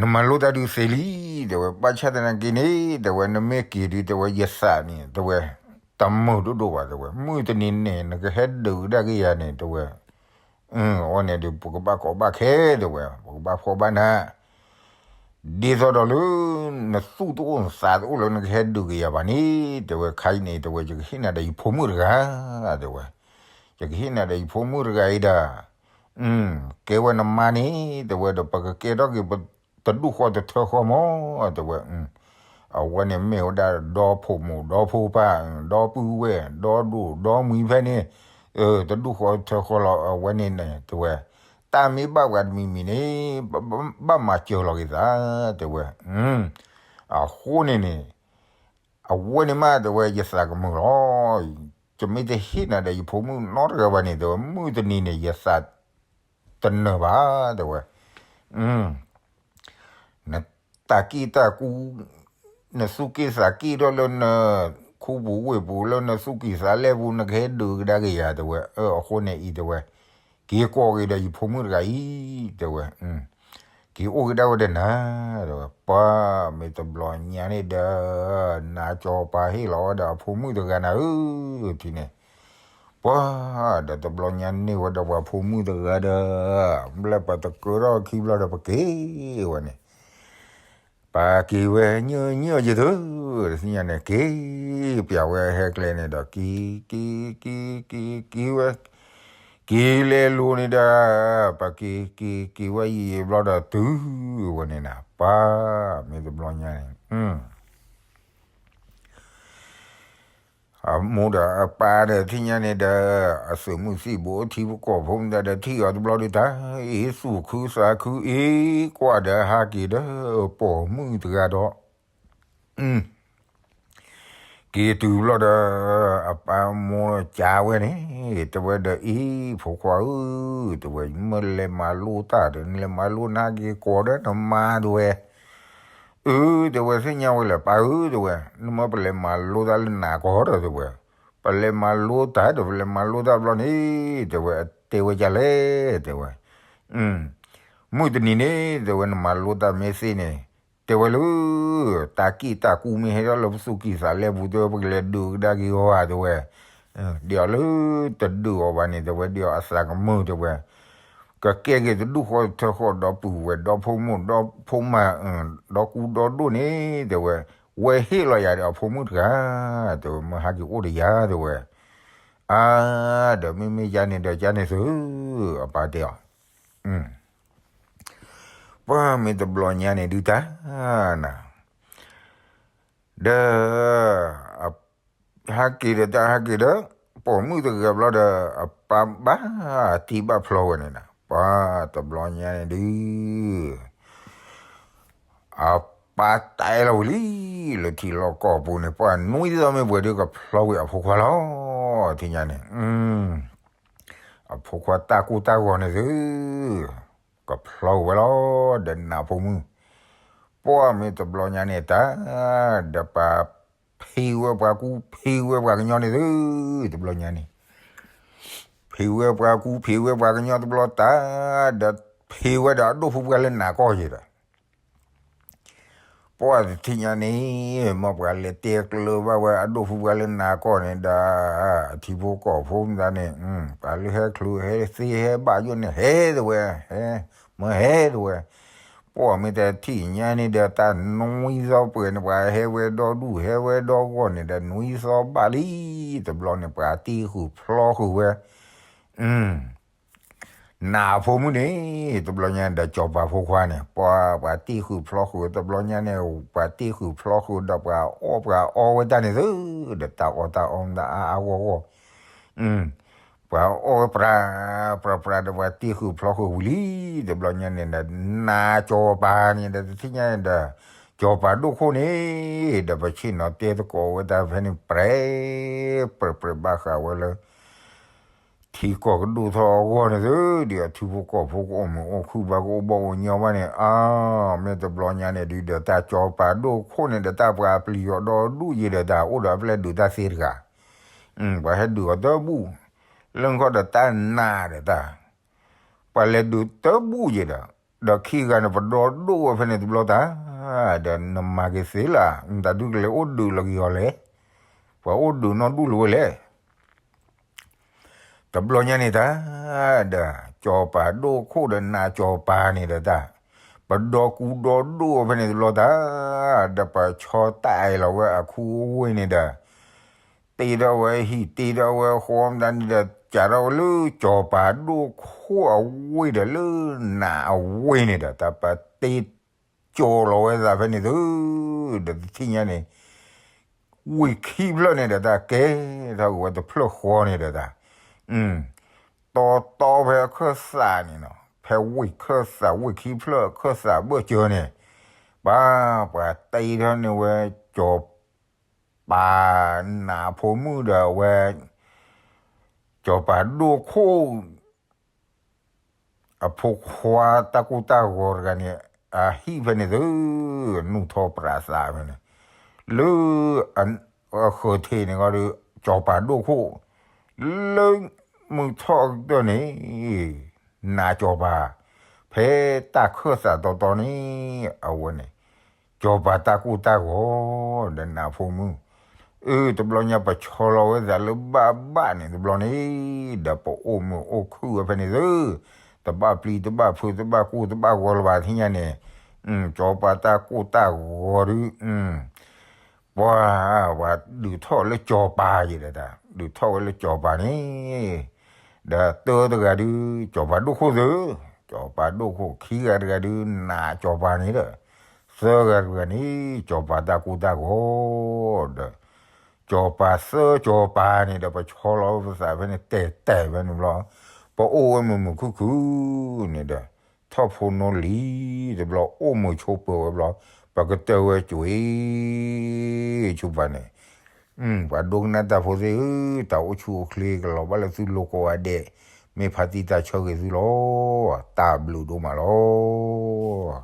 နမၤလိတၢ်ဒုးသ့လံ, တဲဝဲ ဘၣ်ဆၣ်သနာ်က့န့ၣ် တဲဝဲ နမ့ၢ်က့ၤဒုး တဲဝဲ ယသးန့ၣ် တဲဝဲ တမုာ်ဒိၣ်ဒိၣ်ဘၣ် တဲဝဲ မုၢ်တနံၤန့ၣ် နကဟဲဒုးကဒါက့ၤယၤန့ၣ် တဲဝဲ, အဝဲန့ၣ်ဒုး ပကဘၣ်ကိးဘၣ်ခဲ တဲဝဲ ပကဘၣ်ဖှီၣ်ဘၣ်နၤ ဒ်သိးဒီးလၢ နသူၣ်တအိၣ်နသးတအိၣ်လၢနကဟဲဒုးက့ၤယၤဘၣ်န့ၣ် တဲဝဲ ခါအံၤန့ၣ် တဲဝဲ ယကဟ့ၣ်နၤဒီးယဖိမုၣ်တဂၤ တဲဝဲ, ယကဟ့ၣ်နၤဒီးယဖိမုၣ်တဂၤအံၤဒၣ် ကဲဝဲနမါန့ၣ် တဲဝဲဒီး ပကကဲထီၣ်က့ၤ တဒူၣ်ဃီတထၢဃီမး တဲဝဲ, အဝဲန့ၣ်မ့ၢ်ဝဲဒၣ် ဒီဖိမိၢ်ဒီဖိပၢ် ဒီပုၢ်ဝဲၢ် ဒီဒိၣ်ဒီမှံၤဖဲန့ၣ်, တဒူၣ်ဃီတထၢဃီလီၤ အဝဲန့ၣ်န့ၣ် တဲဝဲ, တၢ်မ့ၢ်ဘၣ်ပှၤတမံၤမံၤန့ၣ် ဘၣ်မၤစၢၤလီၤက့ၤသး တဲဝဲ, အဃိန့ၣ်န့ၣ် အဝဲန့ၣ်မး တဲဝဲ ယသးကမုာ်လီၤ, ယမ့ၢ်တဟ့ၣ်နၤဒီးယဖိမုၣ်နီတဂၤဘၣ်န့ၣ် တဲဝဲ မုၢ်တနံၤန့ၣ် ယသးတနၢၤဘၣ် တဲဝဲ, နတၢ်က့ၣ်တၢ်ကူ နသူၣ်က့ၣ်သးက့ၣ်ထီၣ်လၢနခူပူၤဝ့ၢ်ပူၤ လၢနသူၣ်ကံၢ်သးလဲပူၤ နကဟဲဒုးကဒါက့ၤယၤ တဲဝဲ, အဃိန့ၣ်အံၤ တဲဝဲ, က့ၤကိးက့ၤဒီးယဖိမုၣ်တဂၤအံၤ တဲဝဲ, က့ၤအိၣ်က့ၤဒၣ်ဝဲဒီးနၤ တဲဝဲ, ပှၤမ့ၢ်တဘျီညါန့ၣ်ဒီး နးစီၤပၤဟ့ၣ်လီၤဝဲဒီးအဖိမုၣ်တဂၤနၤဧၢ, ထံၣ်န့ၣ် ပှၤ ဒီးတဘျီညါန့ၢ်ဝဲဒီးပှၤဖိမုၣ်တဂၤဒီး ဘျဲၣ်ပှၤတကၢထီၣ်ခံဘျီဒီးပက့ၤဝဲန့ၣ်, ပက့ၤဝဲ ညီညီယတၢ် တသ့ၣ်ညါန့ၣ် က့ၤပျးဝဲဟဲကျဲန့ၣ်ဒီး က့ၤ က့ၤ က့ၤ က့ၤ က့ၤဝဲ, က့ၤလဲၤလိၤန့ၣ်ဒီး ပက့ၤ က့ၤ က့ၤဝဲယံာ်ဘျီဒီးတုၤဝဲန့ၣ်နၤ ပှၤ မ့ၢ်တဘျီညါန့ၣ် အမိၢ်ဒီးအပၢ်ဒီးထံၣ်ညါန့ၣ်ဒီး အသုးမုၢ်သံၣ်ဘိထံဖိကီၢ်ဖိမတၤဒီးထံၣ်အီၤတဘျီဒီး တၢ်အ့ၣ်သူၣ်ခုသးခုအ့ၣ်ကွၢ်ဒီးဟးက့ၤဒီးပိာ်မုၣ်တဂၤဒီး အ က့ၤတုၤဘျီဒီး အပၢ်မိၢ်ကးဝဲန့ၣ် တဲဝဲဒီး အံၤ ဖိခွါဧၢ, တဲဝဲ မ့ၢ်လဲၤမၤလိတၢ်ဒီး နလဲၤမၤလိနက့ၤကိးဒီးနမါ တဲဝဲ. အၢ တဲဝဲ သ့ၣ်ညါဝဲလဲၣ် ပၢ်ဧၢ တဲဝဲ, နမ့ၢ်ပလဲၤမၤလိတၢ်လၢနၤကီၢ်ဒီး တဲဝဲ, ပလဲၤမၤလိတၢ်ဒီး ပလဲၤမၤလိတၢ်ဘျီန့ၣ် တဲဝဲ တဲဝဲဒ်လဲၣ် တဲဝဲ မုၢ်တနံၤန့ၣ် တဲဝဲ နမၤလိတၢ်မ့ၢ်သ့န့ၣ် တဲဝဲလၢ တၢ်က့ၣ်တၢ်ကူမ့ၢ်ဟဲထီၣ်လၢပသူၣ်ကံၢ်သးလဲပူၤ တဲဝဲ ပကလဲၤဒုးကဒါက့ၤအီၤဧါ တဲဝဲ, ဒ်အီၤလၢတဒုးအီၤဘၣ်န့ၣ် တဲဝဲ ဒ်အီၤအသးကမုာ် တဲဝဲ, ကကဲက့ၤတဒူၣ်ဃီတထၢဃီ ဒီပုၢ်ဝဲၢ်ဒီဖိမိၢ်ဒီဖိမါ ဒီကူဒီဒိၣ်န့ၣ် တဲဝဲ, ဝဲဟ့ၣ်လီၤယၤဒီးအဖိမုၣ်တဂၤ တဲဝဲ မ့ၢ်ဟဲက့ၤအိၣ်ဒီးယၤ တဲဝဲ. အါ ဒီးမ့မ့ၢ်ယါန့ၣ်ဒီးယါန့ၣ်သု အပၢ်တဲအီၤ ပှၢ်မ့ၢ်တဘျီညါန့ၣ်ဒုးတၢ်နၤ ဒီး ဟဲက့ၤဒီးတၢ်ဟဲက့ၤဒီး ပိာ်မုၣ်တဂၤဘျီဒီး အပၢ်ဘၣ်တံၢ်ဘၣ်ဖျီဝဲန့ၣ်နၤ ပှၢ်တဘျီညါန့ၣ်ဒုး အပၢ်တဲလီၤဝံၤလံ လၢထံလီၢ်ကီၢ်ပူၤန့ၣ် ပှၢ်နွံသီမ့ၢ်ပှဲၤဒုးကဖျီဝံၤအဖိခွါလီၤ ထံၣ်ညါန့ၣ် အဖိခွါတၢ်ကိၢ်တၢ်ဂီၤန့ၣ်သု ကဖျီဝဲလီၤ ဒီးနးဖိမုၣ် ပှၢ်မ့ၢ်တဘျီညါန့ၣ်တၢ် ဒီးပှၤဖံးဝဲပှၤကူဖံးဝဲပှၤကညီန့ၣ်သု တဘျီညါန့ၣ် ဖံးဝဲပှၤကူဖံးဝဲပှၤကညီတဘျီတၢ် ဒီးဖံးဝဲဒီးအဒိၣ်ဖိပှၤလၢနးကီၢ်ယဲဒီး ပှၢ်တထံၣ်ညါန့ၣ် မ်ပှၤလဲၤတဲကျၢၤဘၣ်ဝဲအဒိၣ်ဖိပှၤလၢနးကီၢ်န့ၣ်ဒီး အထံဖိကီၢ်ဖိမတၤန့ၣ် ပှၤလၢဟဲချုးဟဲသ့ဟဲဘၣ်ယိၣ်န့ၣ် ဟဲတဝဲ ဟဲ မ့ၢ်ဟဲတဝဲ ပှၢ်မ့ၢ်တထံၣ်ညါန့ၣ်ဒီး တၢ်နွံသီပှဲၤန့ၣ် ပှၤဟဲဝဲဒီဒူၣ်ဟဲဝဲဒီဂီၢ်န့ၣ်ဒီး နွံသီဘၣ်လံ တဘျီန့ၣ် ပှၤတ့ဃုာ်ဖျီဃုာ်ဝဲ နးဖိမုၣ်န့ၣ် တဘျီညါဒီး ကၠီၤပၤဖိခွါန့ၣ် ပှၤ ပှၤတ့ဃုာ်ဖျီဃုာ် တဘျီညါန့ၣ် ပှၤတ့ဃုာ်ဖျီဃုာ်ဒီး ပှၤအီၣ်ပှၤအီဝဲတၢ်န့ၣ်သု ဒီးတၢ်အီၣ်တၢ်အီမတၤအါအါဂီၢ်ဂီၢ် ပှၤအီၣ်ဝဲပြး ပြးပြးဒီး ပှၤတ့ဃုာ်ဖျီဃုာ်ဝံၤလံ တဘျီညါန့ၣ်ဒီး နးကၠီၤပၤန့ၣ်ဒီး တထံၣ်ညါန့ၣ်ဒီး ကၠီၤပၤဒိၣ်ခိၣ်န့ၣ် ဒီးပဆ့ၣ်နီၤတဲသကိးဝဲတၢ်ဖဲန့ၣ် ပြဲ ပြဲပြဲဘၣ်ဃးဝဲလၢ ထံကီၢ်ကဒိၣ်ထီၣ်အဂီၢ်န့ၣ်သု ဒီးအထံဖိကီၢ်ဖိကအိၣ်မုာ်အိၣ်ခုၣ်ဘၣ် ကအိၣ်ဘၣ်အိၣ်ညီဘၣ်န့ၣ် အါ မ့ၢ်တဘျီညါန့ၣ်ဒုးဒီး တၢ်ကၠီၤပၤဒိၣ်ခိၣ်န့ၣ်ဒီး တၢ်ပှၤပျံၤအီၤဒီဒူၣ်ယဲဒီး တၢ်အိၣ်ဒီးအပျဲၢ်ဒုးတၢ်သ့တဂၤ ပှၤဟဲဒုးအီၤတဘူၣ် လၢခီဒီးတၢ်နးဒီးတၢ် ပှၤလဲၤဒုးတဘူၣ်ယဲဒီး ဒီးခံဂၤန့ၣ် ပဒီဒိၣ်ဝဲဖဲန့ၣ်တဘျီတၢ် ဒီးနမၤက့ၤသ့လၢ နတၢ်ဒုးကလဲၤအိၣ်ဒုးလီၤက့ၤအီၤလဲၣ် ပှၤအိၣ်ဒုးနီၢ်ဒူၣ်လၢၤဝဲလဲၣ် တဘျီညါန့ၣ်တၢ် ဒီး ကၠီၤပၤဒိၣ်ခိၣ်ဒီးနးကၠီၤပၤန့ၣ်ဒီးတၢ် ပဒီကူဒီဒိၣ်ဝဲဖဲန့ၣ်တဘျီတၢ် ဒီးပဆီတၢ်အဲၣ်လီၤဝဲအခူအဝ့ၢ်န့ၣ်ဒီး တ့ထီၣ်ဝဲဟံၣ်တ့ထီၣ်ဝဲဃီမတၤန့ၣ်ဒီး ကးထီၣ်ဝဲလၢကၠီၤပၤဒိၣ်ခိၣ်အဝ့ၢ်ဒီးလၢနးအဝ့ၢ်န့ၣ်ဒီး တၢ်ပတ့ကၠီၤလီၤဝဲသးဖဲန့ၣ်သု ဒီးတထံၣ်ညါန့ၣ် ဝ့ၢ်ခံဖျၢၣ်န့ၣ်ဒီးတၢ်ကဲထီၣ်က့ၤဝဲတဖျၢၣ်ဃီန့ၣ်ဒီးတၢ် တီတီဖဲအခၢၣ်သးန့ၣ်နီၤ ဖဲဝ့ၢ်ခၢၣ်သး ဝ့ၢ်ခံဖျၢၣ်အခၢၣ်သးဘၢၣ်စၢၤန့ၣ် ပှၤ ပှၤတ့ထီၣ်န့ၢ်ဝဲ ကၠီၤပၤနးဖိမုၣ်ဒီးအဝဲ ကၠီၤပၤဒိၣ်ခိၣ် အဖိခွါတၢ်ကိၢ်တၢ်ဂီၤတဂၤန့ၣ် အဟံၣ်ဖဲန့ၣ်သု နူၢ်ထီၣ်ပြးသးဖဲန့ၣ် လၢ အဃၢၤထံးန့ၣ်ဂီၢ်ဒီး ကၠီၤပၤဒိၣ်ခိၣ် လၢမုၢ်ထီၣ်ကတၢၢ်န့ၣ် နးကၠီၤပၤ ဖဲတၢ်ခၢၣ်သးတီတီန့ၣ် အဝဲန့ၣ် ကၠီၤပၤတၢ်ကိၢ်တၢ်ဂီၤ ဒီးနးဖိမုၣ် အၢ တဘျီညါပဆီလီၤဝဲသးလၢဘၣ်ဘၣ်န့ၣ် တဘျီန့ၣ် ဒီးပအိၣ်မုာ်အိၣ်ခုၣ်ဝဲဖဲန့ၣ်သု တဘၣ်ပျံၤတဘၣ်ဖုးတဘၣ်ကိၢ်တဘၣ်ဂီၤလၢၤဘၣ်ထံၣ်ညါန့ၣ် ကၠီၤပၤတၢ်ကိၢ်တၢ်ဂီၤဒုး ပှၤ ပှၤဒုးထီၣ်လၢကၠီၤပၤယဲဒီးတၢ် ဒုးထီၣ်ဝဲလၢကၠီၤပၤန့ၣ် ဒီးတၢတဂၤဒုး ကၠီၤပၤဒိၣ်ခိၣ်သု ကၠီၤပၤဒိၣ်ခိၣ် ခံဂၤတဂၤဒုး နးကၠီၤပၤန့ၣ်ဒီး သၢဂၤတဂၤန့ၣ် ကၠီၤပၤတၢ်ကိၢ်တၢ်ဂီၤ ဒီး ကၠီၤပၤသၢကၠီၤပၤန့ၣ်ဒီး ပဆီလီၤပသးဖဲန့ၣ် တဲတဲဖဲန့ၣ်ဘျီ ပအိၣ်ဝဲမုာ်မုာ်ခုၣ်ခုၣ်န့ၣ်ဒီး ထီၣ်ဖိနီလံၤတဘျီ အိၣ်မုာ်ဆိးပၢၤဝဲဘျီ ပကတၢၢ်ဝဲကွံာ် ဆူပၤန့ၣ် ပှၤဒိကနၣ်တၢ်ဖိသ့ၣ်ဧၢ, တၢ်အိၣ်ဆူၣ်အိၣ်ချ့ကလီၤဘၣ်လၢသုလိၤကိးဂၤဒဲး, မ့ၢ်ဖါတံၢ်တၢ်ဆၢဂ့ၤသုလီၤ. တၢ်ဘျုးဒိၣ်မးလီၤ.